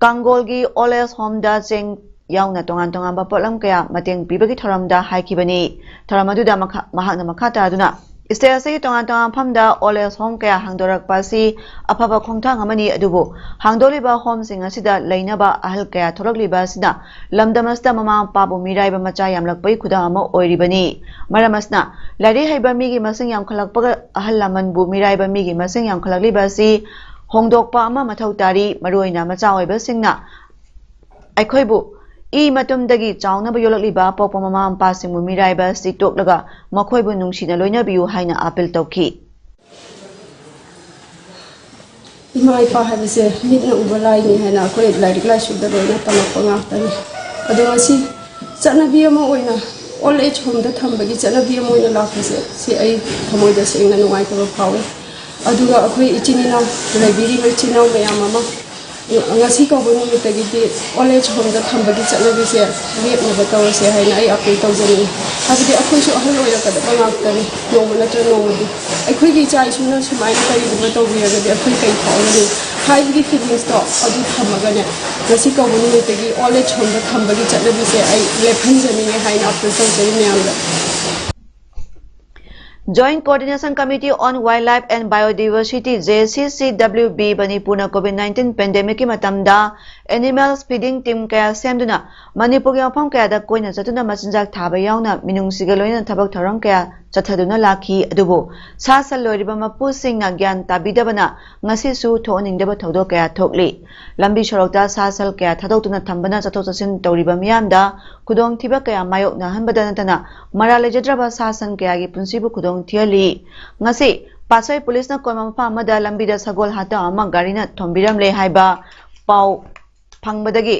ꯀꯥꯡꯒꯣꯜꯒꯤ old age homeꯗ ꯆꯦꯡ ꯌꯥꯎꯅ ꯇꯣꯉꯥꯟ ꯇꯣꯉꯥꯟꯕ ꯄꯣꯠꯂꯝ ꯀꯌꯥ ꯃꯇꯦꯡ ꯄꯤꯕꯒꯤ ꯊꯧꯔꯝꯗ ꯍꯥꯏꯈꯤꯕꯅꯤ꯫ ꯊꯧꯔꯝ ꯑꯗꯨꯗ ꯃꯈꯥ-, ꯃꯍꯥꯛꯅ ꯃꯈꯥ ꯇꯥꯗꯨꯅ, state ꯑꯁꯤꯒꯤ ꯇꯣꯉꯥꯟ ꯇꯣꯉꯥꯟꯕ ꯃꯐꯝꯗ old age home ꯀꯌꯥ ꯍꯥꯡꯗꯣꯔꯛꯄ ꯑꯁꯤ ꯑꯐꯕ ꯈꯣꯡꯊꯥꯡ ꯑꯃꯅꯤ, ꯑꯗꯨꯕꯨ ꯍꯥꯡꯗꯣꯛꯂꯤꯕ homeꯁꯤꯡ ꯑꯁꯤꯗ ꯂꯩꯅꯕ ꯑꯍꯜ ꯀꯌꯥ ꯊꯣꯛꯂꯛꯂꯤꯕ ꯑꯁꯤꯅ ꯂꯝꯗꯝ ꯑꯁꯤꯗ ꯃꯃꯥ ꯃꯄꯥꯕꯨ ꯃꯤꯔꯥꯏꯕ ꯃꯆꯥ ꯌꯥꯝꯂꯛꯄꯒꯤ ꯈꯨꯗꯝ ꯑꯃ ꯑꯣꯏꯔꯤꯕꯅꯤ꯫ ꯃꯔꯝ ꯑꯁꯤꯅ, ꯂꯥꯏꯔꯤꯛ ꯍꯩꯕ ꯃꯤꯒꯤ ꯃꯁꯤꯡ ꯌꯥꯝꯈꯠꯂꯛꯄꯒ ꯑꯍꯜ ꯂꯃꯟꯕꯨ ꯃꯤꯔꯥꯏꯕ ꯃꯤꯒꯤ ꯃꯁꯤꯡ ꯌꯥꯝꯈꯠꯂꯛꯂꯤꯕ ꯑꯁꯤ ꯍꯣꯡꯗꯣꯛꯄ ꯑꯃ ꯃꯊꯧ ꯇꯥꯔꯤ꯫ ꯃꯔꯨꯑꯣꯏꯅ ꯃꯆꯥ ꯑꯣꯏꯕꯁꯤꯡꯅ ꯑꯩꯈꯣꯏꯕꯨ ꯏ ꯃꯇꯨꯝꯗꯒꯤ ꯆꯥꯎꯅꯕ ꯌꯣꯛꯂꯛꯂꯤꯕ ꯑꯄꯣꯛꯄ ꯃꯃꯥ ꯃꯄꯥꯁꯤꯡꯕꯨ ꯃꯤꯔꯥꯏꯕ ꯑꯁꯤ ꯇꯣꯛꯂꯒ ꯃꯈꯣꯏꯕꯨ ꯅꯨꯡꯁꯤꯅ ꯂꯣꯏꯅꯕꯤꯌꯨ ꯍꯥꯏꯅ appeal ꯇꯧꯈꯤ꯫ ꯏꯃꯥ ꯏꯄꯥ ꯍꯥꯏꯕꯁꯦ ꯃꯤꯠꯅ ꯎꯕ ꯂꯥꯏꯅꯤ ꯍꯥꯏꯅ ꯑꯩꯈꯣꯏ ꯂꯥꯏꯔꯤꯛ ꯂꯥꯏꯁꯨꯗ ꯂꯣꯏꯅ ꯇꯝꯃꯛꯄ ꯉꯥꯛꯇꯅꯤ꯫ ꯑꯗꯣ ꯉꯁꯤ ꯆꯠꯅꯕꯤ ꯑꯃ ꯑꯣꯏꯅ old age homeꯗ ꯊꯝꯕꯒꯤ ꯆꯠꯅꯕꯤ ꯑꯃ ꯑꯣꯏꯅ ꯂꯥꯛꯄꯁꯦ, ꯁꯤ ꯑꯩ ꯊꯃꯣꯏꯗ ꯁꯦꯡꯅ ꯅꯨꯡꯉꯥꯏꯇꯕ ꯐꯥꯎꯏ꯫ ꯑꯗꯨꯒ ꯑꯩꯈꯣꯏ ꯏꯆꯤꯟ ꯏꯅꯥꯎ, ꯂꯩꯕꯤꯔꯤꯕ ꯏꯆꯤꯟ ꯏꯅꯥꯎ ꯃꯌꯥꯝ ꯑꯃ ꯉꯁꯤ ꯀꯧꯕ ꯅꯨꯃꯤꯠꯇꯒꯤꯗꯤ old age homeꯗ ꯊꯝꯕꯒꯤ ꯆꯠꯅꯕꯤꯁꯦ ꯂꯦꯞꯅꯕ ꯇꯧꯔꯁꯦ ꯍꯥꯏꯅ ꯑꯩ appeal ꯇꯧꯖꯅꯤꯡꯉꯤ꯫ ꯍꯥꯏꯕꯗꯤ ꯑꯩꯈꯣꯏꯁꯨ ꯑꯍꯜ ꯑꯣꯏꯔꯛꯀꯗꯕ ꯉꯥꯛꯇꯅꯤ, ꯅꯣꯡꯃ ꯅꯠꯇ꯭ꯔ ꯅꯣꯡꯃꯗꯤ꯫ ꯑꯩꯈꯣꯏꯒꯤ ꯏꯆꯥ ꯏꯁꯨꯅ ꯁꯨꯃꯥꯏꯅ ꯀꯔꯤꯒꯨꯝꯕ ꯇꯧꯕꯤꯔꯒꯗꯤ ꯑꯩꯈꯣꯏ ꯀꯔꯤ ꯐꯥꯎꯒꯅꯤ ꯍꯥꯏꯕꯒꯤ feelings ꯇꯣ ꯑꯗꯨ ꯊꯝꯃꯒꯅꯦ, ꯉꯁꯤ ꯀꯧꯕ ꯅꯨꯃꯤꯠꯇꯒꯤ old age homeꯗ ꯊꯝꯕꯒꯤ ꯆꯠꯅꯕꯤꯁꯦ ꯑꯩ ꯂꯦꯞꯍꯟꯖꯅꯤꯡꯉꯤ ꯍꯥꯏꯅ appeal ꯇꯧꯖꯔꯤ ꯃꯌꯥꯝꯗ꯫ Joint Coordination Committee on Wildlife and Biodiversity, J C C W B, ꯃꯅꯤꯄꯨꯔꯅ COVID nineteen pandemic ꯀꯤ ꯃꯇꯝꯗ animals feeding team ꯀꯌꯥ ꯁꯦꯝꯗꯨꯅ ꯃꯅꯤꯄꯨꯔꯒꯤ ꯃꯐꯝ ꯀꯌꯥꯗ ꯀꯣꯏꯅ ꯆꯠꯇꯨꯅ ꯃꯆꯤꯟꯖꯥꯛ ꯊꯥꯕ ꯌꯥꯎꯅ ꯃꯤꯅꯨꯡꯁꯤꯒ ꯂꯣꯏꯅꯅ ꯊꯕꯛ ꯊꯧꯔꯝ ꯀꯌꯥ ꯆꯠꯊꯗꯨꯅ ꯂꯥꯛꯈꯤ꯫ ꯑꯗꯨꯕꯨ ꯁꯥ ꯁꯟ ꯂꯣꯏꯔꯤꯕ ꯃꯄꯨꯁꯤꯡꯅ ꯒ꯭ꯌꯥꯟ ꯇꯥꯕꯤꯗꯕꯅ ꯉꯁꯤꯁꯨ ꯊꯣꯛꯍꯟꯅꯤꯡꯗꯕ ꯊꯧꯗꯣꯛ ꯀꯌꯥ ꯊꯣꯛꯂꯤ꯫ ꯂꯝꯕꯤ ꯁꯣꯔꯣꯛꯇ ꯁꯥ ꯁꯟ ꯀꯌꯥ ꯊꯥꯗꯣꯛꯇꯨꯅ ꯊꯝꯕꯅ ꯆꯠꯊꯣꯛ ꯆꯠꯁꯤꯟ ꯇꯧꯔꯤꯕ ꯃꯤꯌꯥꯝꯗ ꯈꯨꯗꯣꯡꯊꯤꯕ ꯀꯌꯥ ꯃꯥꯌꯣꯛꯅꯍꯟꯕꯗ ꯅꯠꯇꯅ ꯃꯔꯥꯜ ꯂꯩꯖꯗ꯭ꯔꯕ ꯁꯥ ꯁꯟ ꯀꯌꯥꯒꯤ ꯄꯨꯟꯁꯤꯕꯨ ꯈꯨꯗꯣꯡ ꯊꯤꯍꯜꯂꯤ꯫ ꯉꯁꯤ ꯄꯥꯠꯁꯣꯏ ꯄꯨꯂꯤꯁꯅ ꯀꯣꯟꯕ ꯃꯐꯝ ꯑꯃꯗ ꯂꯝꯕꯤꯗ ꯁꯒꯣꯜ ꯍꯥꯠꯇ ꯑꯃ ꯒꯥꯔꯤꯅ ꯊꯣꯝꯕꯤꯔꯝꯂꯦ ꯍꯥꯏꯕ ꯄꯥꯎ ꯐꯪꯕꯗꯒꯤ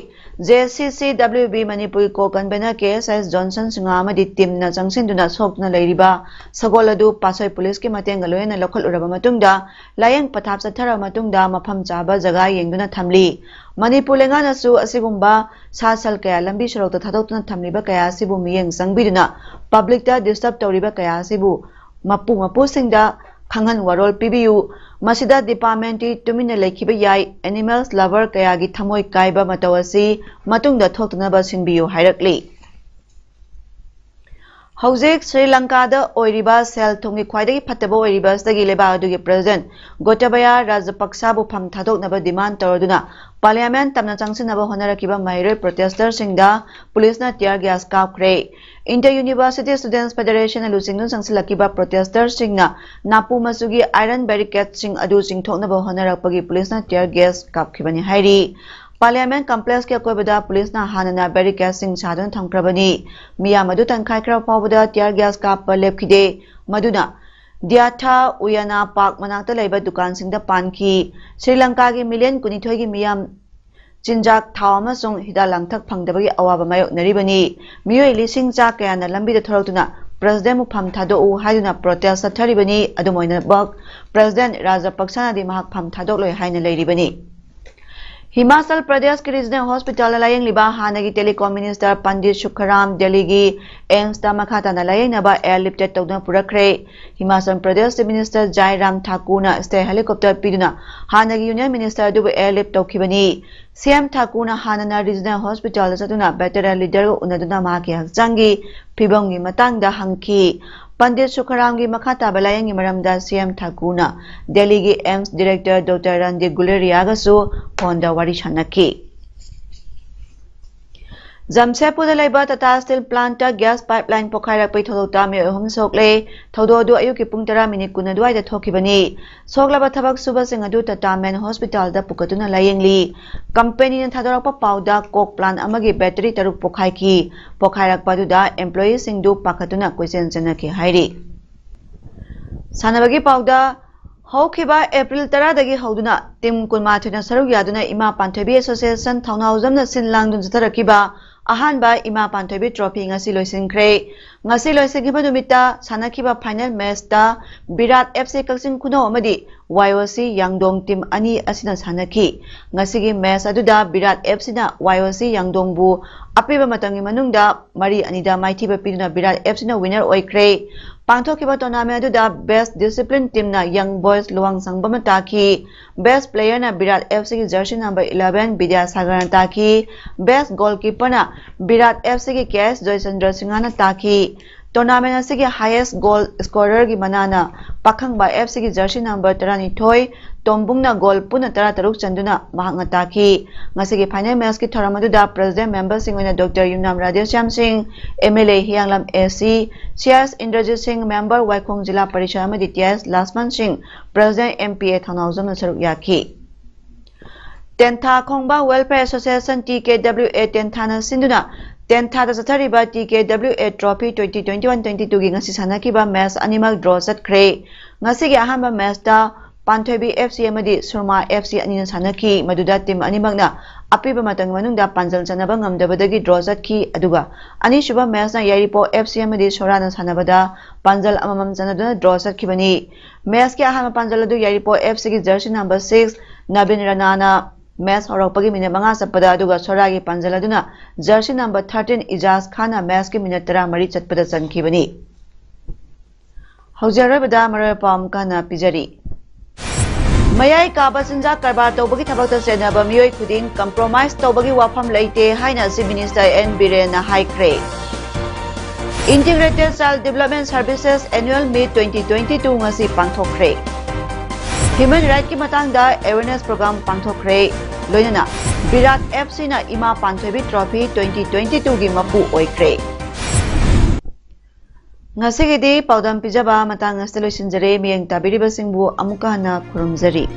J C C W B ꯃꯅꯤꯄꯨꯔꯒꯤ ꯀꯣ convener K S S Johnson Singh ꯑꯃꯗꯤ ꯇꯤꯝꯅ ꯆꯪꯁꯤꯟꯗꯨꯅ ꯁꯣꯛꯇꯨꯅ ꯂꯩꯔꯤꯕ ꯁꯒꯣꯜ ꯑꯗꯨ ꯄꯥꯠꯁꯣꯏ ꯄꯨꯂꯤꯁꯀꯤ ꯃꯇꯦꯡꯒ ꯂꯣꯏꯅꯅ ꯂꯧꯈꯠꯂꯨꯔꯕ ꯃꯇꯨꯡꯗ ꯂꯥꯌꯦꯡ ꯄꯊꯥꯞ ꯆꯠꯊꯔꯕ ꯃꯇꯨꯡꯗ ꯃꯐꯝ ꯆꯥꯕ ꯖꯒꯥ ꯌꯦꯡꯗꯨꯅ ꯊꯝꯂꯤ꯫ ꯃꯅꯤꯄꯨꯔ ꯂꯩꯉꯥꯛꯅꯁꯨ ꯑꯁꯤꯒꯨꯝꯕ ꯁꯥ ꯁꯟ ꯀꯌꯥ ꯂꯝꯕꯤ ꯁꯣꯔꯣꯛꯇ ꯊꯥꯗꯣꯛꯇꯨꯅ ꯊꯝꯂꯤꯕ ꯀꯌꯥ ꯑꯁꯤꯕꯨ ꯃꯤꯠꯌꯦꯡ ꯆꯪꯕꯤꯗꯨꯅ ꯄꯕ꯭ꯂꯤꯛꯇ ꯗꯤꯁꯇꯔꯕ ꯇꯧꯔꯤꯕ ꯀꯌꯥ ꯑꯁꯤꯕꯨ ꯃꯄꯨ ꯃꯄꯨꯁꯤꯡꯗ ꯈꯪꯍꯟ ꯋꯥꯔꯣꯜ ꯄꯤꯕꯤꯌꯨ꯫ ꯃꯁꯤꯗ ꯗꯤꯄꯥꯔꯠꯃꯦꯟꯇꯤ ꯇꯨꯃꯤꯟꯅ ꯂꯩꯈꯤꯕ ꯌꯥꯏ꯫ Animals lover ꯀꯌꯥꯒꯤ ꯊꯃꯣꯏ ꯀꯥꯏꯕ ꯃꯇꯧ ꯑꯁꯤ ꯃꯇꯨꯡꯗ ꯊꯣꯛꯇꯅꯕ ꯁꯤꯟꯕꯤꯌꯨ ꯍꯥꯏꯔꯛꯂꯤ꯫ ꯍꯧꯖꯤꯛ ꯁ꯭ꯔꯤ ꯂꯪꯀꯥꯗ ꯑꯣꯏꯔꯤꯕ ꯁꯦꯜ ꯊꯨꯝꯒꯤ ꯈ꯭ꯋꯥꯏꯗꯒꯤ ꯐꯠꯇꯕ ꯑꯣꯏꯔꯤꯕ ꯑꯁꯤꯗꯒꯤ ꯂꯩꯕꯥꯛ ꯑꯗꯨꯒꯤ ꯄ꯭ꯔꯦꯁꯤꯗꯦꯟꯠ ꯒꯣꯇꯕꯌꯥ ꯔꯥꯖꯄꯛꯁꯥꯕꯨ ꯐꯝ ꯊꯥꯗꯣꯛꯅꯕ ꯗꯤꯃꯥꯟ ꯇꯧꯔꯗꯨꯅ ꯄꯥꯔꯂꯤꯌꯥꯃꯦꯟꯠ ꯇꯝꯅ ꯆꯪꯁꯤꯟꯅꯕ ꯍꯣꯠꯅꯔꯛꯈꯤꯕ ꯃꯍꯩꯔꯣꯏ ꯄ꯭ꯔꯣꯇꯦꯁꯇꯔꯁꯤꯡꯗ ꯄꯨꯂꯤꯁꯅ ꯇꯤꯌꯔ ꯒ꯭ꯌꯥꯁ ꯀꯥꯞꯈ꯭ꯔꯦ꯫ Inter University Students Federation ꯅ ꯂꯨꯆꯤꯡꯗꯨꯅ ꯆꯪꯁꯤꯜꯂꯛꯈꯤꯕ ꯄ꯭ꯔꯣꯇꯦꯁꯇꯔꯁꯤꯡꯅ ꯅꯥꯄꯨ ꯃꯆꯨꯒꯤ ꯑꯥꯏꯔꯟ ꯕꯦꯔꯤꯀꯦꯗꯁꯤꯡ ꯑꯗꯨ ꯆꯤꯡꯊꯣꯛꯅꯕ ꯍꯣꯠꯅꯔꯛꯄꯒꯤ ꯄꯨꯂꯤꯁꯅ ꯇꯤꯌꯔ ꯒ꯭ꯌꯥꯁ ꯀꯥꯞꯈꯤꯕꯅꯤ ꯍꯥꯏꯔꯤ꯫ ꯄꯥꯔꯂꯤꯌꯥꯃꯦꯟꯠ ꯀꯝꯄ꯭ꯂꯦꯛꯁꯀꯤ ꯑꯀꯣꯏꯕꯗ ꯄꯨꯂꯤꯁꯅ ꯍꯥꯟꯅꯅ ꯕꯦꯔꯤꯀꯦꯗꯁꯤꯡ ꯁꯥꯗꯨꯅ ꯊꯝꯈ꯭ꯔꯕꯅꯤ꯫ ꯃꯤꯌꯥꯝ ꯑꯗꯨ ꯇꯟꯈꯥꯏꯈ꯭ꯔꯕ ꯐꯥꯎꯕꯗ ꯇꯤꯌꯔ ꯒ꯭ꯌꯥꯁ ꯀꯥꯞꯄ ꯂꯦꯞꯈꯤꯗꯦ꯫ ꯃꯗꯨꯅ ꯗꯤꯌꯥꯊꯥ ꯎꯌꯥꯅꯥ ꯄꯥꯔꯛ ꯃꯅꯥꯛꯇ ꯂꯩꯕ ꯗꯨꯀꯥꯟꯁꯤꯡꯗ ꯄꯥꯟꯈꯤ꯫ ꯁ꯭ꯔꯤ ꯂꯪꯀꯥꯒꯤ ꯃꯤꯂꯤꯌꯟ ꯀꯨꯟꯅꯤꯊꯣꯏꯒꯤ ꯃꯤꯌꯥꯝ ꯆꯤꯟꯖꯥꯛ, ꯊꯥꯎ ꯑꯃꯁꯨꯡ ꯍꯤꯗꯥꯛ ꯂꯥꯡꯊꯛ ꯐꯪꯗꯕꯒꯤ ꯑꯋꯥꯕ ꯃꯥꯌꯣꯛꯅꯔꯤꯕꯅꯤ꯫ ꯃꯤꯑꯣꯏ ꯂꯤꯁꯤꯡ ꯆꯥ ꯀꯌꯥꯅ ꯂꯝꯕꯤꯗ ꯊꯣꯔꯛꯇꯨꯅ ꯄ꯭ꯔꯦꯁꯤꯗꯦꯟꯠꯕꯨ ꯐꯝ ꯊꯥꯗꯣꯛꯎ ꯍꯥꯏꯗꯨꯅ ꯄ꯭ꯔꯣꯇꯦꯁ ꯆꯠꯊꯔꯤꯕꯅꯤ꯫ ꯑꯗꯨꯝ ꯑꯣꯏꯅꯃꯛ, ꯄ꯭ꯔꯦꯁꯤꯗꯦꯟꯠ ꯔꯥꯖꯄꯛꯁꯥꯅꯗꯤ ꯃꯍꯥꯛ ꯐꯝ ꯊꯥꯗꯣꯛꯂꯣꯏ ꯍꯥꯏꯅ ꯂꯩꯔꯤꯕꯅꯤ꯫ ꯍꯤꯃꯥꯆꯜ ꯄ꯭ꯔꯗꯦꯁꯀꯤ ꯔꯤꯖꯅꯦꯜ ꯍꯣꯁꯄꯤꯇꯥꯜꯗ ꯂꯥꯌꯦꯡꯂꯤꯕ ꯍꯥꯟꯅꯒꯤ ꯇꯦꯂꯤꯀꯣꯝ ꯃꯤꯅꯤꯁꯇꯔ ꯄꯟꯗꯤꯠ ꯁꯨꯈꯔꯥꯝ ꯗꯦꯜꯂꯤꯒꯤ ꯑꯦꯝꯁꯇ ꯃꯈꯥ ꯇꯥꯅ ꯂꯥꯌꯦꯡꯅꯕ ꯑꯦꯌꯔꯂꯤꯐꯇꯦꯗ ꯇꯧꯗꯨꯅ ꯄꯨꯔꯛꯈ꯭ꯔꯦ꯫ ꯍꯤꯃꯥꯆꯜ ꯄ꯭ꯔꯗꯦꯁ ꯆꯤꯐ ꯃꯤꯅꯤꯁꯇꯔ ꯖꯥꯏꯔꯥꯝ ꯊꯥꯀꯨꯔꯅ ꯁ꯭ꯇꯦꯠ ꯍꯦꯂꯤꯀꯣꯞꯇꯔ ꯄꯤꯗꯨꯅ ꯍꯥꯟꯅꯒꯤ ꯌꯨꯅꯤꯌꯟ ꯃꯤꯅꯤꯁꯇꯔ ꯑꯗꯨꯕꯨ ꯑꯦꯌꯔꯂꯤꯐ ꯇꯧꯈꯤꯕꯅꯤ꯫ ꯁꯤ ꯑꯦꯝ ꯊꯥꯀꯨꯔꯅ ꯍꯥꯟꯅꯅ ꯔꯤꯖꯅꯦꯜ ꯍꯣꯁꯄꯤꯇꯥꯜꯗ ꯆꯠꯇꯨꯅ ꯚꯦꯇꯔꯟ ꯂꯤꯗꯔꯒ ꯎꯅꯗꯨꯅ ꯃꯍꯥꯛꯀꯤ ꯍꯛꯆꯥꯡꯒꯤ ꯐꯤꯕꯝꯒꯤ ꯃꯇꯥꯡꯗ ꯍꯪꯈꯤ꯫ ꯄꯟꯗꯤꯠ ꯁꯨꯈꯔꯥꯝꯒꯤ ꯃꯈꯥ ꯇꯥꯕ ꯂꯥꯌꯦꯡꯒꯤ ꯃꯔꯝꯗ ꯁꯤ ꯑꯦꯝ ꯊꯥꯀꯨꯔꯅ ꯗꯦꯜꯂꯤꯒꯤ ꯑꯦꯝꯁ ꯗꯤꯔꯦꯛꯇꯔ ꯗꯣꯛꯇꯔ ꯔꯟꯗꯤꯞ ꯒꯨꯂꯦꯔꯤꯌꯥꯒꯁꯨ ꯐꯣꯟꯗ ꯋꯥꯔꯤ ꯁꯥꯟꯅꯈꯤ꯫ ꯖꯝꯁꯦꯗꯄꯨꯔꯗ ꯂꯩꯕ ꯇꯥꯇꯥ ꯁ꯭ꯇꯤꯜ ꯄ꯭ꯂꯥꯟꯠꯇ ꯒ꯭ꯌꯥꯁ ꯄꯥꯏꯞꯂꯥꯏꯟ ꯄꯣꯈꯥꯏꯔꯛꯄꯒꯤ ꯊꯧꯗꯣꯛꯇ ꯃꯤꯑꯣꯏ ꯑꯍꯨꯝ ꯁꯣꯛꯂꯦ꯫ ꯊꯧꯗꯣꯛ ꯑꯗꯨ ꯑꯌꯨꯛꯀꯤ ꯄꯨꯡ ꯇꯔꯥ ꯃꯤꯅꯤꯠ ꯀꯨꯟ ꯑꯗꯨꯋꯥꯏꯗ ꯊꯣꯛꯈꯤꯕꯅꯤ꯫ ꯁꯣꯛꯂꯕ ꯊꯕꯛ ꯁꯨꯕꯁꯤꯡ ꯑꯗꯨ ꯇꯥꯇꯥ ꯃꯦꯟ ꯍꯣꯁꯄꯤꯇꯥꯜꯗ ꯄꯨꯈꯠꯇꯨꯅ ꯂꯥꯌꯦꯡꯂꯤ꯫ ꯀꯝꯄꯦꯅꯤꯅ ꯊꯥꯗꯣꯔꯛꯄ ꯄꯥꯎꯗ ꯀꯣꯛ ꯄ꯭ꯂꯥꯟꯠ ꯑꯃꯒꯤ ꯕꯦꯇꯔꯤ ꯇꯔꯨꯛ ꯄꯣꯈꯥꯏꯈꯤ꯫ ꯄꯣꯈꯥꯏꯔꯛꯄ ꯑꯗꯨꯗ ꯑꯦꯝꯄ꯭ꯂꯣꯌꯤꯁꯤꯡꯗꯨ ꯄꯥꯈꯠꯇꯨꯅ ꯀꯣꯏꯆꯦꯟ ꯆꯦꯟꯅꯈꯤ ꯍꯥꯏꯔꯤ꯫ ꯁꯥꯟꯅꯕꯒꯤ ꯄꯥꯎꯗ, ꯍꯧꯈꯤꯕ ꯑꯦꯄ꯭ꯔꯤꯜ ꯇꯔꯥꯗꯒꯤ ꯍꯧꯗꯨꯅ ꯇꯤꯝ ꯀꯨꯟꯃꯥꯊꯣꯏꯅ ꯁꯔꯨꯛ ꯌꯥꯗꯨꯅ ꯏꯃꯥ ꯄꯥꯟꯊꯣꯏꯕꯤ ꯑꯦꯁꯣꯁꯤꯌꯦꯁꯟ ꯊꯧꯅꯥꯎꯖꯝꯅ ꯁꯤꯟ ꯂꯥꯡꯗꯨꯅ ꯆꯠꯊꯔꯛꯈꯤꯕ ꯑꯍꯥꯟꯕ ꯏꯃꯥ ꯄꯥꯟꯊꯣꯏꯕꯤ ꯇ꯭ꯔꯣꯐꯤ ꯉꯁꯤ ꯂꯣꯏꯁꯤꯟꯈ꯭ꯔꯦ꯫ ꯉꯁꯤ ꯂꯣꯏꯁꯤꯟꯈꯤꯕ ꯅꯨꯃꯤꯠꯇ ꯁꯥꯟꯅꯈꯤꯕ ꯐꯥꯏꯅꯦꯜ ꯃꯦꯆꯇ ꯕꯤꯔꯥꯠ ꯑꯦꯐ ꯁꯤ ꯀꯛꯆꯤꯡ ꯈꯨꯅꯧ ꯑꯃꯗꯤ ꯋꯥꯏ ꯑꯣ ꯁꯤ ꯌꯥꯡꯗꯣꯡ ꯇꯤꯝ ꯑꯅꯤ ꯑꯁꯤꯅ ꯁꯥꯟꯅꯈꯤ꯫ ꯉꯁꯤꯒꯤ ꯃꯦꯆ ꯑꯗꯨꯗ ꯕꯤꯔꯥꯠ ꯑꯦꯐ ꯁꯤꯅ ꯋꯥꯏ ꯑꯣ ꯁꯤ ꯌꯥꯡꯗꯣꯡꯕꯨ ꯑꯄꯤꯕ ꯃꯇꯝꯒꯤ ꯃꯅꯨꯡꯗ ꯃꯔꯤ ꯑꯅꯤꯗ ꯃꯥꯏꯊꯤꯕ ꯄꯤꯗꯨꯅ ꯕꯤꯔꯥꯠ ꯑꯦꯐ ꯁꯤꯅ ꯋꯤꯅꯔ ꯑꯣꯏꯈ꯭ꯔꯦ꯫ ꯄꯥꯡꯊꯣꯛꯈꯤꯕ ꯇꯣꯔꯅꯥꯃꯦꯟ ꯑꯗꯨꯗ ꯕꯦꯁ ꯗꯤꯁꯤꯄ꯭ꯂꯤꯟ ꯇꯤꯝꯅ ꯌꯪ ꯕꯣꯏꯁ ꯂꯨꯋꯥꯡꯁꯪꯕꯝꯅ ꯇꯥꯈꯤ꯫ ꯕꯦꯁ ꯄ꯭ꯂꯦꯌꯔꯅ ꯕꯤꯔꯥꯠ ꯑꯦꯐ ꯁꯤꯒꯤ ꯖꯔꯁꯤ ꯅꯝꯕꯔ ꯏꯂꯦꯚꯦꯟ ꯕꯤꯗ꯭ꯌꯥꯁꯥꯒꯔꯅ ꯇꯥꯈꯤ꯫ ꯕꯦꯁ ꯒꯣꯜꯀꯤꯄꯔꯅ ꯕꯤꯔꯥꯠ ꯑꯦꯐ ꯁꯤꯒꯤ ꯀꯦ ꯑꯦꯁ ꯖꯣꯏꯆꯟꯗ꯭ꯔ ꯁꯤꯡꯍꯅ ꯇꯥꯈꯤ꯫ ꯇꯣꯔꯅꯥꯃꯦꯟ ꯑꯁꯤꯒꯤ ꯍꯥꯏꯌꯦꯁ ꯒꯣꯜ ꯁ꯭ꯀꯣꯔꯔꯒꯤ ꯃꯅꯥꯅ ꯄꯥꯈꯪꯕ ꯑꯦꯐ ꯁꯤꯒꯤ ꯖꯔꯁꯤ ꯅꯝꯕꯔ ꯇꯔꯥꯅꯤꯊꯣꯏ, ꯇꯣꯝꯕꯨꯡꯅ ꯒꯣꯜ ꯄꯨꯟꯅ ꯇꯔꯥꯇꯔꯨꯛ ꯆꯟꯗꯨꯅ ꯃꯍꯥꯛꯅ ꯇꯥꯈꯤ꯫ ꯉꯁꯤꯒꯤ ꯐꯥꯏꯅꯦꯜ ꯃꯦꯆꯀꯤ ꯊꯧꯔꯝ ꯑꯗꯨꯗ ꯄ꯭ꯔꯦꯁꯤꯗꯦꯟ ꯃꯦꯝꯕꯔꯁꯤꯡ ꯑꯣꯏꯅ ꯗꯣꯛꯇꯔ ꯌꯨꯝꯅꯥꯝ ꯔꯥꯙꯦꯁ꯭ꯌꯥꯝ ꯁꯤꯡ, ꯑꯦꯝ ꯑꯦꯜ ꯑꯦ ꯍꯤꯌꯥꯡꯂꯝ ꯑꯦ ꯁꯤ, ꯁꯤ ꯑꯦꯁ ꯏꯟꯗ꯭ꯔꯖꯤꯠ ꯁꯤꯡ, ꯃꯦꯝꯕꯔ ꯋꯥꯏꯈꯣꯡ ꯖꯤꯂꯥ ꯄꯔꯤꯁꯠ ꯑꯃꯗꯤ ꯇꯤ ꯑꯦꯁ ꯂꯥꯁꯃꯟ ꯁꯤꯡ, ꯄ꯭ꯔꯦꯁꯤꯗꯦꯟ ꯑꯦꯝ ꯄꯤ ꯑꯦ ꯊꯧꯅꯥꯎꯖꯝꯅ ꯁꯔꯨꯛ ꯌꯥꯈꯤ꯫ ꯇꯦꯟꯊꯥ ꯈꯣꯡꯕ welfare association, T K W A, ꯇꯦꯟꯊꯥꯅ ꯁꯤꯟꯗꯨꯅ ꯇꯦꯟꯊꯥꯗ ꯆꯠꯊꯔꯤꯕ T K W A trophy twenty twenty one twenty ꯇꯨꯒꯤ ꯉꯁꯤ ꯁꯥꯟꯅꯈꯤꯕ ꯃꯦꯆ ꯑꯅꯤꯃꯛ ꯗ꯭ꯔꯣ ꯆꯠꯈ꯭ꯔꯦ꯫ ꯉꯁꯤꯒꯤ ꯑꯍꯥꯟꯕ ꯃꯦꯆꯇ ꯄꯥꯟꯊꯣꯏꯕꯤ ꯑꯦꯐ ꯁꯤ ꯑꯃꯗꯤ ꯁꯨꯔꯃꯥ ꯑꯦꯐ ꯁꯤ ꯑꯅꯤꯅ ꯁꯥꯟꯅꯈꯤ, ꯃꯗꯨꯗ ꯇꯤꯝ ꯑꯅꯤꯃꯛꯅ ꯑꯄꯤꯕ ꯃꯇꯝꯒꯤ ꯃꯅꯨꯡꯗ ꯄꯥꯟꯖꯜ ꯆꯟꯅꯕ ꯉꯝꯗꯕꯗꯒꯤ ꯗ꯭ꯔꯣ ꯆꯠꯈꯤ꯫ ꯑꯗꯨꯒ ꯑꯅꯤꯁꯨꯕ ꯃꯦꯆꯅ ꯌꯥꯏꯔꯤꯄꯣꯛ ꯑꯦꯐ ꯁꯤ ꯑꯃꯗꯤ ꯁꯣꯔꯥꯅ ꯁꯥꯟꯅꯕꯗ ꯄꯥꯟꯖꯜ ꯑꯃꯃꯝ ꯆꯟꯅꯗꯨꯅ ꯗ꯭ꯔꯣ ꯆꯠꯈꯤꯕꯅꯤ꯫ ꯃꯦꯆꯀꯤ ꯑꯍꯥꯟꯕ ꯄꯥꯟꯖꯜ ꯑꯗꯨ ꯌꯥꯏꯔꯤꯄꯣꯛ ꯑꯦꯐ ꯁꯤꯒꯤ ꯖꯔꯁꯤ ꯅꯝꯕꯔ ꯁꯤꯛꯁ ꯅꯕꯤꯟ ꯔꯅꯥꯅ ꯃꯦꯆ ꯍꯧꯔꯛꯄꯒꯤ ꯃꯤꯅꯤꯠ ꯃꯉꯥ ꯆꯠꯄꯗ, ꯑꯗꯨꯒ ꯁꯣꯔꯥꯒꯤ ꯄꯥꯟꯖꯜ ꯑꯗꯨꯅ ꯖꯔꯁꯤ ꯅꯝꯕꯔ ꯊꯥꯔꯇꯤꯟ ꯏꯖꯥꯖ ꯈꯥꯟꯅ ꯃꯦꯆꯀꯤ ꯃꯤꯅꯤꯠ ꯇꯔꯥꯃꯔꯤ ꯆꯠꯄꯗ ꯆꯟꯈꯤꯕꯅꯤ꯫ ꯍꯧꯖꯤꯛ ꯑꯔꯣꯏꯕꯗ ꯃꯔꯨꯑꯣꯏꯕ ꯄꯥꯎ ꯑꯃꯨꯛ ꯍꯟꯅ ꯄꯤꯖꯔꯤ꯫ ꯃꯌꯥꯏ ꯀꯥꯕ ꯆꯤꯟꯖꯥꯛ ꯀꯔꯕꯥꯔ ꯇꯧꯕꯒꯤ ꯊꯕꯛꯇ ꯆꯦꯟꯅꯕ ꯃꯤꯑꯣꯏ ꯈꯨꯗꯤꯡ ꯀꯝꯄ꯭ꯔꯣꯃꯥꯏꯖ ꯇꯧꯕꯒꯤ ꯋꯥꯐꯝ ꯂꯩꯇꯦ ꯍꯥꯏꯅ ꯆꯤꯐ ꯃꯤꯅꯤꯁꯇꯔ ꯑꯦꯟ ꯕꯤꯔꯦꯟꯅ ꯍꯥꯏꯈ꯭ꯔꯦ꯫ Integrated Child Development Services Annual Meet twenty twenty-two ꯉꯁꯤ ꯄꯥꯡꯊꯣꯛꯈ꯭ꯔꯦ꯫ Human Rightꯀꯤ ꯃꯇꯥꯡꯗ awareness program ꯄꯥꯡꯊꯣꯛꯈ꯭ꯔꯦ꯫ ꯂꯣꯏꯅꯅ ꯕꯤꯔꯥꯠ FCꯅ ꯏꯃꯥ ꯄꯥꯟꯊꯣꯏꯕꯤ trophy twenty twenty-twoꯒꯤ ꯃꯄꯨ ꯑꯣꯏꯈ꯭ꯔꯦ꯫ ꯉꯁꯤꯒꯤꯗꯤ ꯄꯥꯎꯗꯝ ꯄꯤꯖꯕ ꯃꯇꯥꯡ ꯑꯁꯤꯗ ꯂꯣꯏꯁꯤꯟꯖꯔꯦ꯫ ꯃꯤꯠꯌꯦꯡ ꯇꯥꯕꯤꯔꯤꯕꯁꯤꯡꯕꯨ ꯑꯃꯨꯛꯀ ꯍꯟꯅ ꯈꯨꯔꯨꯝꯖꯔꯤ꯫